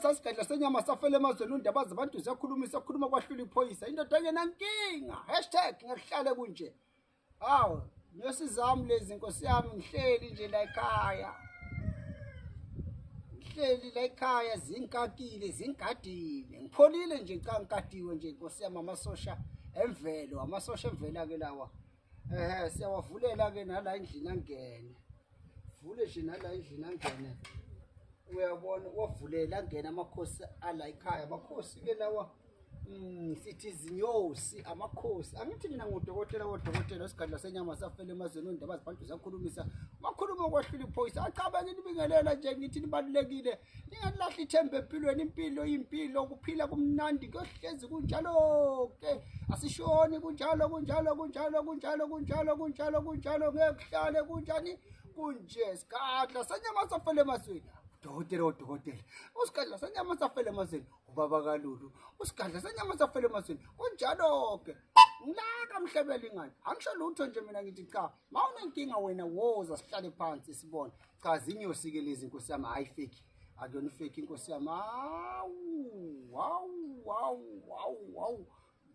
Sasigadla senyama safela emazweni, undaba zabantu ziyakhulumisa, khuluma kwahlula iphoyisa, indoda engenankinga, hashtag ngekuhlale kunje. Hawu, nyosi zami lezi nkosi yami, ngihleli nje la ekhaya, ngihleli la ekhaya, zinkakile, zingadile, ngipholile nje, cha ngikadiwe nje nkosi yami. Amasosha emvelo, amasosha emvelo ke lawa, ehe, siyawavulela ke nala endlini angene, vule nje nala endlini angene, uyabona, wavulela angena amakhosi ala ekhaya. Amakhosi ke lawa, sithi izinyosi, amakhosi. Angithi mina ngudokotela wodokotela, isigadla senyama safela emazweni, ondaba zibantu ziyakhulumisa, bakhuluma kwahlula iphoyisa. Acabange nibingelela nje, ngithi nibalulekile, ningalahli ithemba empilweni. Impilo impilo, kuphila kumnandi, kuyohlezi kunjalo ke, asishoni, kunjalo, kunjalo, kunjalo, kunjalo, kunjalo, kunjalo, kunjalo, ngeke kuhlale kunjani, kunje. Sigadla senyama safela emazweni, udokotela wodokotela, usigadla senyama safela emazweni, ubaba kalulu, usigadla senyama safela emazweni, kunjalo-ke. Ngilaka mhlebela ingane, angisho lutho nje mina, ngithi cha, ma unenkinga wena woza sihlale phansi sibone. Cha, zinyosi-ke lezi nkosi yami, hhayi fake, akuyona ifake inkosi yami. Hawu, hawu, hawu, hawu, hawu,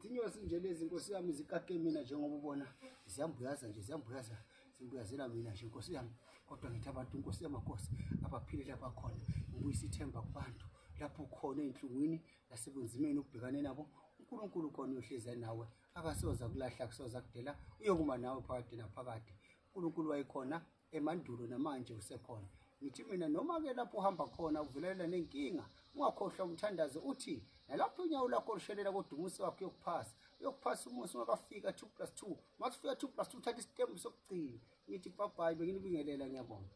zinyosi nje lezi nkosi yami, zikake mina njengoba ubona, ziyambuyaza nje, ziyambuyaza, zimbuyazela mina nje nkosi yami. Kodwa ngithi abantu nkosi yamakhosi abaphile lapha khona, ngibuyisa ithemba kubantu lapho khona ey'nhlungwini nasebunzimeni ukubhekane nabo. UNkulunkulu khona uyohlezi nawe, akasoza kulahla, akusoza kudela, uyokuma nawe phakade naphakade. UNkulunkulu wayekhona emandulo, namanje usekhona. Ngithi mina noma-ke lapho uhamba khona uvelela nenkinga, ungakhohlwa umthandazo, uthi nalapho unyawo lakho olushelela, kodwa umusi wakho uyokuphasa, uyokuphasa umusi ungakafika 2 plus 2. Masifika 2 plus 2, uthatha isitembu sokugcina. Ngithi bye bye, benginibingelela, ngiyabonga.